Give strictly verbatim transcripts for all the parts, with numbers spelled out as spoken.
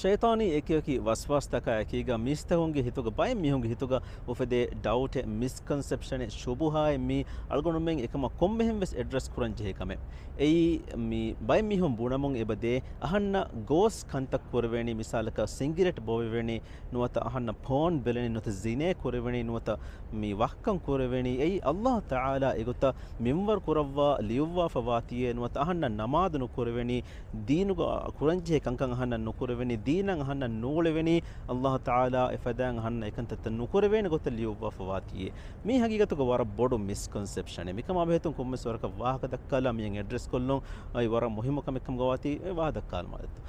ޝައިޠާނީ އެކިއެކި ވަސްވާސްތަކާ އެކީގަ މީސްތަކުންގެ ހިތުގަ، ބައެއް މީހުންގެ ހިތުގަ އުފެދޭ ޑައުޓެއް، މިސްކޮންސެޕްޝަނެއް، ޝުބުހާއެއް މީ އަޅުގަނޑުމެން އެކަމަށް ކޮންމެހެން ވެސް އެޑްރެސް ކުރަން ޖެހޭ ކަމެއް. އެއީ މި ބައެއް މީހުން ބުނަމުން އެބަދޭ، އަހަންނަށް ގޯސް ކަންތައް ކުރެވޭނީ، މިސާލަކަށް ސިނގިރެޓް ބޯވެވޭނީ، ނުވަތަ އަހަންނަށް ޕޯން ބެލެނީ، ނުވަތަ ޒިނޭ ކުރެވެނީ، ނުވަތަ މި ވައްކަން ކުރެވެނީ. އެއީ އައްލާހު ތަޢާލާ އެގޮތަށް މިންވަރު ކުރައްވާ ލިޔުއްވާފަ ވާތީއޭ، ނުވަތަ އަހަންނަށް ނަމާދު ނުކުރެވެނީ، ދީނުގަ ކުރަންޖެހޭ ކަންކަން އަހަންނަށް ނުކުރެވެނީ، ދީނަށް އަހަންނަށް ނޫޅެވެނީ، އައްލާހު ތަޢާލާ އެފަދައިން އަހަންނަށް އެކަންތައްތައް ނުކުރެވޭނެ ގޮތަށް ލިޔުއްވާފަ ވާތީއޭ. މީ ހަގީގަތުގަ ވަރަށް ބޮޑު މިސްކޮންސެޕްޝަނެއް. މިކަމާ ބެހޭތުން ކޮންމެސް ވަރަކަށް ވާހަކަ ދައްކާލާ މިއަށް އެޑްރެސް ކޮށްލުން އައި ވަރަށް މުހިއްމު ކަމެއް ކަމުގަ ވާތީ ވާހަކަ ދައްކާލުމާ ދެއްތޯ.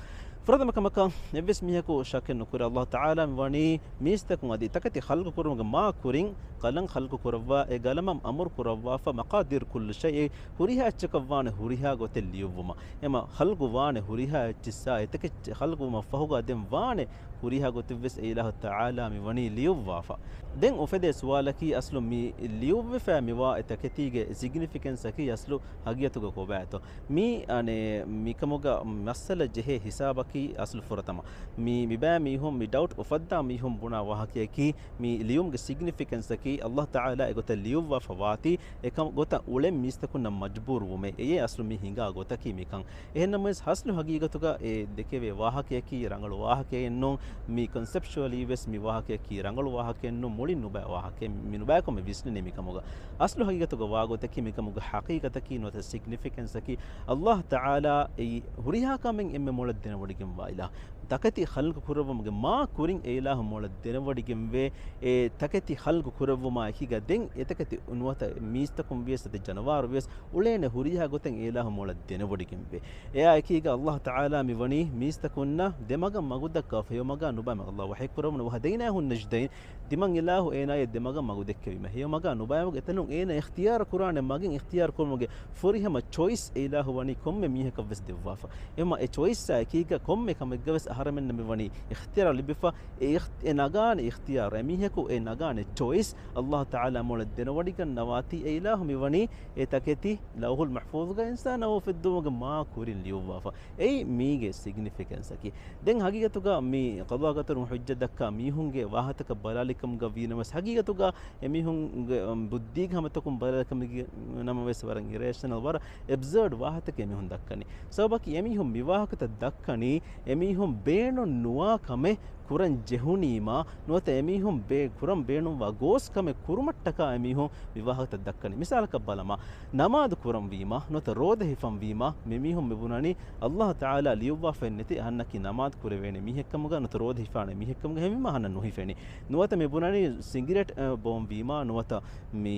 ފުރަތަމަ ކަމަކަށް އެއްވެސް މީހަކު ޝައްކެއް ނުކުރޭ، އައްލާހު ތަޢާލާ މި ވަނީ މީސްތަކުން އަދި ތަކެތި ޚަލްޤު ކުރުމުގެ މާ ކުރިން ޤަލަމް ޚަލްޤު ކުރައްވާ، އެ ޤަލަމަށް އަމުރު ކުރައްވާފަ، މަޤާދީރު ކުއްލި ޝައިއި، ހުރިހާ އެއްޗަކަށް ވާނެ ހުރިހާ ގޮތެއް ލިޔުއްވުމަށް. އެމަ ޚަލްޤު ވާނެ ހުރިހާ އެއްޗިއްސާ، އެތަކެއްޗެއް ޚަލްޤުވުމަށް ފަހުގަ ދެން ވާނެ ހުރިހާ ގޮތެއްވެސް އެ އިލާހު ތަޢާލާ މި ވަނީ ލިޔުއްވާފަ. ދެން އުފެދޭ ސުވާލަކީ، އަސްލު މި ލިޔުއްވިފައި މިވާ އެ ތަކެތީގެ ސިގްނިފިކެންސަކީ އަސްލު ހަގީގަތުގަ ކޮބާތޯ؟ މީ، އަނެ، މިކަމުގަ މައްސަލަ ޖެހޭ ހިސާބަކީ އަސްލު ފުރަތަމަ. މި، މިބައި މީހުން މި ޑައުޓް އުފައްދާ މީހުން ބުނާ ވާހަކަޔަކީ، މި ލިޔުމުގެ ސިގްނިފިކެންސަކީ އައްލާހު ތަޢާލާ އެގޮތަށް ލިޔުއްވާފަ ވާތީ، އެކަމަ ގޮތަށް އުޅެން މީސްތަކުންނަށް މަޖުބޫރުވުމޭ. އެޔޭ އަސްލު މި ހިނގާ ގޮތަކީ މިކަން. އެހެންނަމަވެސް، އަސްލު ހަގީގަތުގަ އެ ދެކެވޭ ވާހަކަޔަކީ ރަނގަޅު ވާހަކައެއް ނޫން. މި ކޮންސެޕްޗުއަލީ ވެސް މި ވާހަކަޔަކީ ރަނގަޅު ވާހަކައެއް ނޫން. މުޅިން ނުބައި ވާހަކައެއް. މި ނުބައިކޮށް މި ވިސްނެނީ މިކަމުގަ. އަސްލު ހަގީގަތުގަ ވާގޮތަކީ މިކަމުގެ ޙަޤީޤަތަކީ ނުވަތަ ސިގްނިފިކެންސަކީ، އައްލާހު ތަޢާލާ އެއީ ހުރިހާ ކަމެއް އެންމެ މޮޅަށް ދެނެވޮޑިގެންވާ އިލާހު. ތަކެތި ޚަލްޤު ކުރެއްވުމުގެ މާ ކުރިން އެ އިލާހު މޮޅަށް ދެނެވޮޑިގެންވޭ. އެ ތަކެތި ޚަލްޤު ކުރެއްވުމާ އެކީގަ ދެން އެތަކެތި ނުވަތަ މީސްތަކުން ވިޔަސް އަދި ޖަނަވާރު ވިޔަސް އުޅޭނެ ހުރިހާ ގޮތެއް އެ އިލާހު މޮޅަށް ދެނެވޮޑިގެންވޭ. އެއާ އެކީގަ އައްލާހު ތަޢާލާ މި ވަނީ މީސްތަކުންނަށް ދެމަގަށް މަގުދައްކާފަ، ހެޔޮމަގާ ނުބައިމަގަށް. އައްލާހު ވަޙީ ކުރައްވަނީ، "وَهَدَيْنَاهُ النَّجْدَيْنِ." ތިމަން އިލާހު އޭނާޔަށް ދެމަގަށް މަގު ދެއްކެވީމަ. ހެޔޮމަގާ ނުބައިމަގު އެތަނުން އޭނާ އިޚްތިޔާރު ކުރާނެ މަގެއް އިޚްތިޔާރު ކުރުމުގެ ފުރިހަމަ ޗޮއިސް އެ އިލާހު ވަނީ ކޮންމެ މީހަކަށް ވެސް ދެއްވާފަ. އެހެންމަ އެ ޗޮއިސްއާ އެކީގަ ކޮންމެ ކަމެއްގަ ވެސް އަހަރެމެންނަށް މި ވަނީ އިޚްތިޔާރު ލިބިފަ. އެ އިޚް-، އެ ނަގާނެ އިޚްތިޔާރު، އެ މީހަކު އެ ނަގާނެ ޗޮއިސް އައްލާހު ތަޢާލާ މޮޅަށް ދެނެވޮޑިގަންނަވާތީ އެ އިލާހު މި ވަނީ އެ ތަކެތި ލައުހުލް މަޙްފޫޡުގަ އިންސާނާ އުފެއްދުމުގެ މާ ކުރިން ލިޔުއްވާފަ. އެއީ މީގެ ސިގްނިފިކެންސަކީ. ދެން ހަގީގަތުގަ މި ޤަޟާ ޤަދަރުން ޙުއްޖަތް ދައްކާ މީހުންގެ ވާހަތަކަށް ބަލާލިކަމުގަ ވީނަމަވެސް، ހަގީގަތުގަ އެމީހުންގެ، އަ، ބުއްދީގެ ހަމަތަކުން ބަލާލިކަމުގެ ނަމަވެސް ވަރަށް އިރޭޝަނަލް، ވަރަށް އެބްސާޑް ވާހަތަކެއް އެމީހުން ދައްކަނީ. ސަބަބަކީ އެމީހުން މި ވާހަކަތައް ދައްކަނީ އެމީހުން ބޭނުން ނުވާ ކަމެއް ކުރަން ޖެހުނީމާ، ނުވަތަ އެމީހުން ބޭ-، ކުރަން ބޭނުންވާ ގޯސް ކަމެއް ކުރުމަށްޓަކާ އެމީހުން މި ވާހަކަތައް ދައްކަނީ. މިސާލަކަށް ބަލަމާ، ނަމާދު ކުރަން ވީމާ، ނުވަތަ ރޯދަ ހިފަން ވީމާ، މި މީހުން މި ބުނަނީ، އައްލާހު ތަޢާލާ ލިޔުއްވާފައެއް ނެތި އަހަންނަކީ ނަމާދު ކުރެވޭނެ މީހެއްކަމުގަ، ނުވަތަ ރޯދަ ހިފާނެ މީހެއްކަމުގަ، އެހެންވީމާ އަހަންނަށް ނުހިފެނީ. ނުވަތަ މި ބުނަނީ ސިނގިރޭޓް، އަ، ބޯން ވީމާ، ނުވަތަ މި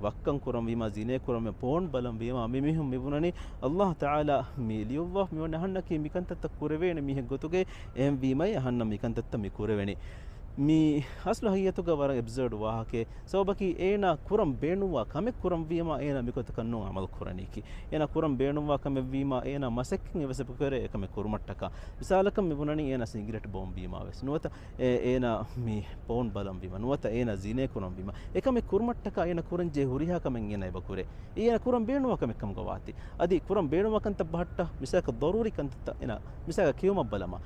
ވައްކަން ކުރަން ވީމާ، ޒިނޭ ކުރަން ވީމާ، ޕޯން ބަލަން ވީމާ، މި މީހުން މި ބުނަނީ، އައްލާހު ތަޢާލާ މި ލިޔުއްވާ މި ވަނީ އަހަންނަކީ މިކަންތައްތައް ކުރެވޭނެ މީހެއް ގޮތުގައި، އެހެންވީމައި އަހަންނަށް މިކަންތައްތައް މި ކުރެވެނީ. މި އަސްލު ހަގީގަތުގަ ވަރަށް އެބްސާޑް ވާހަކައެއް. ސަބަބަކީ އޭނާ ކުރަން ބޭނުންވާ ކަމެއް ކުރަން ވީމާ، އޭނާ މިގޮތަކަށް ނޫން ޢަމަލު ކުރަނީކީ. އޭނާ ކުރަން ބޭނުންވާ ކަމެއް ވީމާ، އޭނާ މަސައްކަތް އެވެސް ކުރޭ އެކަމެއް ކުރުމަށްޓަކާ. މިސާލަކަށް މި ބުނަނީ އޭނާ ސިނގިރޭޓް ބޯން ވީމާ ވެސް. ނުވަތަ އޭ-، އޭނާ މި ޕޯން ބަލަން ވީމަ، ނުވަތަ އޭނާ ޒިނޭ ކުރަން ވީމަ، އެކަމެއް ކުރުމަށްޓަކާ އޭނާ ކުރަން ޖެހޭ ހުރިހާ ކަމެއް އޭނާ އެބަ ކުރޭ. އެ އޭނާ ކުރަން ބޭނުންވާ ކަމެއް ކަމުގަ ވާތީ. އަދި ކުރަން ބޭނުންވާ ކަންތައް ބަހައްޓާ، މިސާލަކަށް ޟަރޫރީ ކަންތައްތައް އޭނާ، މިސާލަކަށް ކިޔުމަށް ބަލަމާ.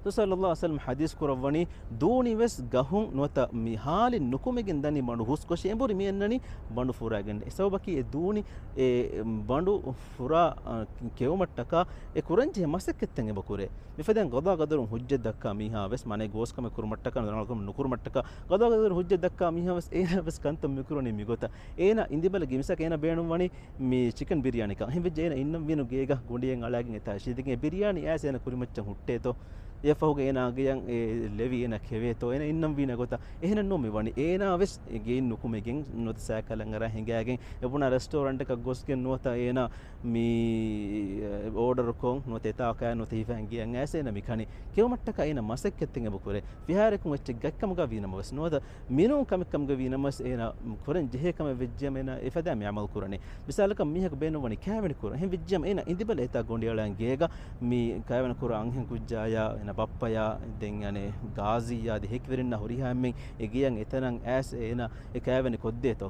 ރަސޫލު ޞައްލައްލާހު ޢަލައިހި ވަސައްލަމަ ޙަދީޘް ކުރައްވަނީ، ދޫނި ވެސް ގަހުން ނުވަތަ މި ހާލިން ނުކުމެގެން ދަނީ ބަނޑު ހުސްކޮށި އެނބުރި މި އަންނަނީ ބަނޑު ފުރާގެން. އެ ސަބަބަކީ އެ ދޫނި އެ ބަނޑު ފުރާ، އަ، ކެއުމަށްޓަކާ އެ ކުރަންޖެހޭ މަސައްކަތްތައް އެބަ ކުރޭ. މިފަދައިން ޤަޟާ ޤަދަރުން ޙުއްޖަތް ދައްކާ މީހާ ވެސް، މާނައީ ގޯސް ކަމެއް ކުރުމަށްޓަކާ، ރަނގަޅު ކަމެއް ނުކުރުމަށްޓަކާ، ޤަޟާ ޤަދަރުން ޙުއްޖަތް ދައްކާ މީހާ ވެސް، އޭނާ ވެސް ކަންތައް މިކުރަނީ މިގޮތަށް. އޭނާ އިނދިބަލަ ގި-، މިސާލަކަށް އޭނާ ބޭނުންވަނީ މި ޗިކަން ބިރިޔާނިކަން. އެހެންވެއްޖެ އޭނާ އިންނަން ވީނު ގޭގަ ގޮނޑިއެއް އަޅާގެން އެތާ ޝިދިގެން އެ ބިރިޔާނި އައިސް އޭނާ ކުރިމައްޗަށް ހުއްޓޭތޯ. އެއަށްފަހުގަ އޭނާ ގެޔަށް އެ ލެވި އޭނާ ކެވޭތޯ. އޭނާ އިންނަން ވީނަ ގޮތަށް. އެހެނެއްނޫ މި ވަނީ. އޭނާ ވެސް އެ ގެއިން ނުކުމެގެން ނުވަތަ ސައިކަލަށް އަރާ ހިނގާގެން އެ ބުނާ ރެސްޓޯރެންޓަކަށް ގޮސްގެން ނުވަތަ އޭނާ މި އޯޑަރުކޮށް ނުވަތަ އެތާ ކާ ނުވަތަ ހިފައިން ގެޔަށް އައިސް އޭނަ މި ކަނީ. ކެއުމަށްޓަކާ އޭނަ މަސައްކަތްތައް އެބަ ކުރޭ. ފިހާރައަކުން އެއްޗެއް ގަތްކަމުގަ ވީނަމަވެސް ނުވަތަ މިނޫން ކަމެއްކަމުގަ ވީނަމަވެސް އޭނަ ކުރަން ޖެހޭ ކަމެއް ވެއްޖިޔަމަ އޭނަ އެފަދަ މި ޢަމަލު ކުރަނީ. މިސާލަކަށް މީހަކު ބޭނުންވަނީ ކައިވެނި ކުރަން. އެހެން ވެއްޖިޔަމަ އޭނަ އިނދިބަލަ އެތާ ގޮނޑިއަޅާން ގޭގަ މި ކައިވެނި ކުރާ އަންހެން ކުއްޖާޔާ އޭނަ ބައްޕަޔާ ދެން އަނެއް ގާޒީޔާ ދެ ހެކިވެރިންނާ ހުރިހާ އެންމެން އެ ގެޔަށް އެތަނަށް އައިސް އޭނަ އެ ކައިވެނި ކޮށްދޭތޯ.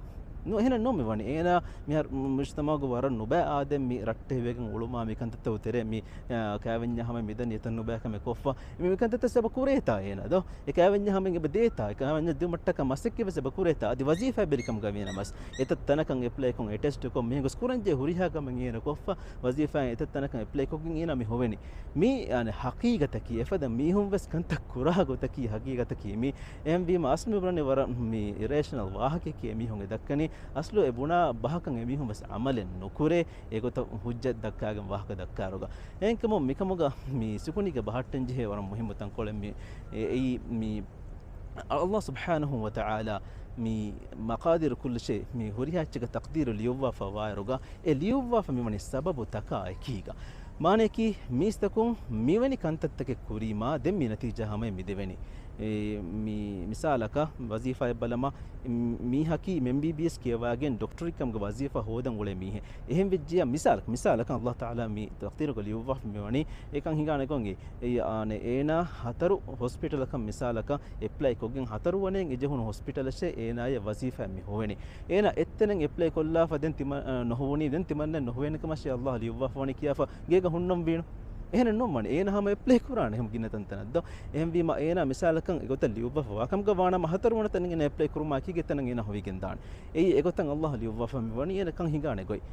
ނު-، އެހެނެއް ނޫން މި ވަނީ. އޭނާ މި ހަރު-، މު-، މުޖްތަމައުގަ ވަރަށް ނުބައި އާދެ، މި ރައްޓެހިވެގެން އުޅުމާ މި ކަންތައްތައް ތެރޭ މި، އާ، ކައިވެންޏާ ހަމަ މިދަނީ އެތަން ނުބައި ކަމެއް ކޮށްފަ. މި، މި ކަންތައްތައް ސަބަ ކުރޭތާ އޭނާ ދޯ؟ އެ ކައިވެންޏާ ހަމަ އެބަ ދޭތާ؟ އެ ކައިވެންޏަށް ދިއުމަށްޓަކާ މަސައްކަތް ވެސް އެބަ ކުރޭތާ؟ އަދި ވަޒީފާ ބެރިކަމުގަ ވީނަމަސް އެތައް ތަނަކަށް އެޕްލައިކޮށް، އެޓެސްޓުކޮށް މީހުން ގޮސް ކުރަންޖެހޭ ހުރިހާ ކަމެއް އޭނާ ކޮށްފަ، ވަޒީފާ އެތައް ތަނަކަށް އެޕްލައިކޮށްގެން އޭނާ މި ހޮވެނީ. މީ، އަނެއް، ހަޤީގަތަކީ، އެފަދަ މީހުން ވެސް ކަންތައް ކުރާ ގޮތަކީ ހަޤީގަތަކީ މީ. އެހެންވީމަ އަސްލު މި ބުނަނީ ވަރަށް މި ރޭޝަނަލް ވާހަކައެކޭ މީހުން އެ ދައްކަނީ. އަސްލު އެ ބުނާ ބަހަކަށް އެ މީހުން ވެސް ޢަމަލެއް ނުކުރޭ، އެގޮތަށް ހުއްޖަތް ދައްކާގެން ވާހަކަ ދައްކާއިރުގަ. އެހެންކަމުން މިކަމުގަ މި ސިކުނޑީގަ ބަހައްޓަން ޖެހޭ ވަރަށް މުހިއްމު ތަންކޮޅެއް މި، އެ-، އެއީ މި ﷲ ސުބްޙާނަހޫ ވަތަޢާލާ މި މަޤާދީރު ކުއްލި ޝައި، މި ހުރިހާ އެއްޗެއްގެ ތަޤްދީރު ލިޔުއްވާފަ ވާއިރުގަ، އެ ލިޔުއްވާފަ މިވަނީ ސަބަބުތަކާ އެކީގަ. މާނަޔަކީ، މީސްތަކުން މިވެނި ކަންތައްތަކެއް ކުރީމާ، ދެން މި ނަތީޖާ ހަމަޔަށް މި ދެވެނީ. އެ، މި މިސާލަކަށް، ވަޒީފާއެއް ބަލަމާ، މީހަކީ އެމްބީބީއެސް ކިޔަވާގެން ޑޮކްޓަރީ ކަމުގެ ވަޒީފާ ހޯދަން އުޅޭ މީހެއް. އެހެން ވެއްޖިއްޔާ، މިސާލަކަށް، މިސާލަކަށް ﷲ ތަޢާލާ މި ތަޤްދީރުގަ ލިޔުއްވާފަ މިވަނީ، އެކަން ހިނގާނެ ގޮތް އެ، އެ، އާނެ، އޭނާ ހަތަރު ހޮސްޕިޓަލަކަށް މިސާލަކަށް އެޕްލައި ކޮށްގެން، ހަތަރު ވަނައިން އެ ޖެހުނު ހޮސްޕިޓަލަށޭ އޭނާޔަށް ވަޒީފާ މި ހޮވެނީ. އޭނާ އެއްތަނެއް އެޕްލައި ކޮށްލާފަ ދެން ތިމަ-، އަ، ނުހޮވުނީ، ދެން ތިމަންނަ ނުހޮވޭނެ ކަމަށޭ ﷲ ލިޔުއްވާފަ ވަނީ ކިޔާފަ ގޭގަ ހުންނަން ވީނު. އެހެނެއް ނޫން ވަނީ. އޭނާ ހަމަ އެޕްލައި ކުރާނެ ހަމަ ގިނަ ތަންތަނަށް ދޯ. އެހެންވީމަ އޭނާ މިސާލަކަށް އެގޮތަށް ލިޔުއްވާފަ ވާކަމުގަ ވާނަމަ، ހަތަރު ވަނަ ތަނެއް އޭނާ އެޕްލައި ކުރުމާ އެކީގެ ތަނަށް އޭނާ ހޮވިގެން ދާނެ. އެއީ އެގޮތަށް ﷲ ލިޔުއްވާފަ މި ވަނީ އޭނަ ކަން ހިނގާނެ ގޮތް.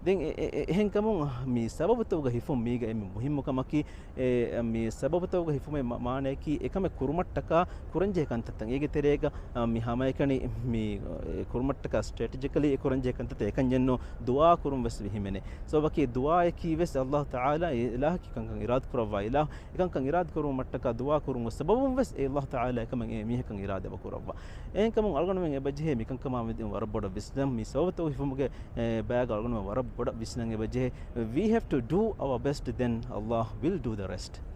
ދެން އެ-، އެ-، އެ-، އެހެންކަމުން މި ސަބަބުތަކުގަ ހިފުން މީގަ އެންމެ މުހިއްމު ކަމަކީ، އެ، މި ސަބަބުތަކުގަ ހިފުމެއް މަ-، މާނަޔަކީ، އެކަމެއް ކުރުމަށްޓަކާ ކުރަންޖެހޭ ކަންތައްތައް. އޭގެ ތެރޭގަ، އަ، މި ހަމައެކަނި މި، އެ، ކުރުމަށްޓަކާ ސްޓްރެޓެޖިކަލީ އެ ކުރަންޖެހޭ ކަންތައްތައް އެކަންޏެއްނު، ދުޢާ ކުރުން ވެސް ވިހިމެނޭ. ސަބަބަކީ ދުޢާއަކީ ވެސް ﷲ ތަޢާލާ އެ އިލާހަކީ ކަންކަން އިރާދަ ކުރައްވާ އިލާހު. އެކަންކަން އިރާދަ ކުރުމަށްޓަކާ ދުޢާ ކުރުމުގެ ސަބަބުން ވެސް އެ ﷲ ތަޢާލާ އެކަމެއް އެ މީހަކަށް އިރާދަ އެބަ ކުރައްވާ. އެހެންކަމުން އަޅުގަނޑުމެން އެބަޖެހޭ މިކަންކަމާ މެދުން ވަރަށް ބޮޑަށް ވިސްނަން، މި ސަބަބުތައް ހިފުމުގެ، އެ، ބައިގަ އަޅުގަނޑުމެން ވަރަށް ބޮޑަށް ވިސްނަން އެބަޖެހޭ. We have to do our best, then Allah will do the rest.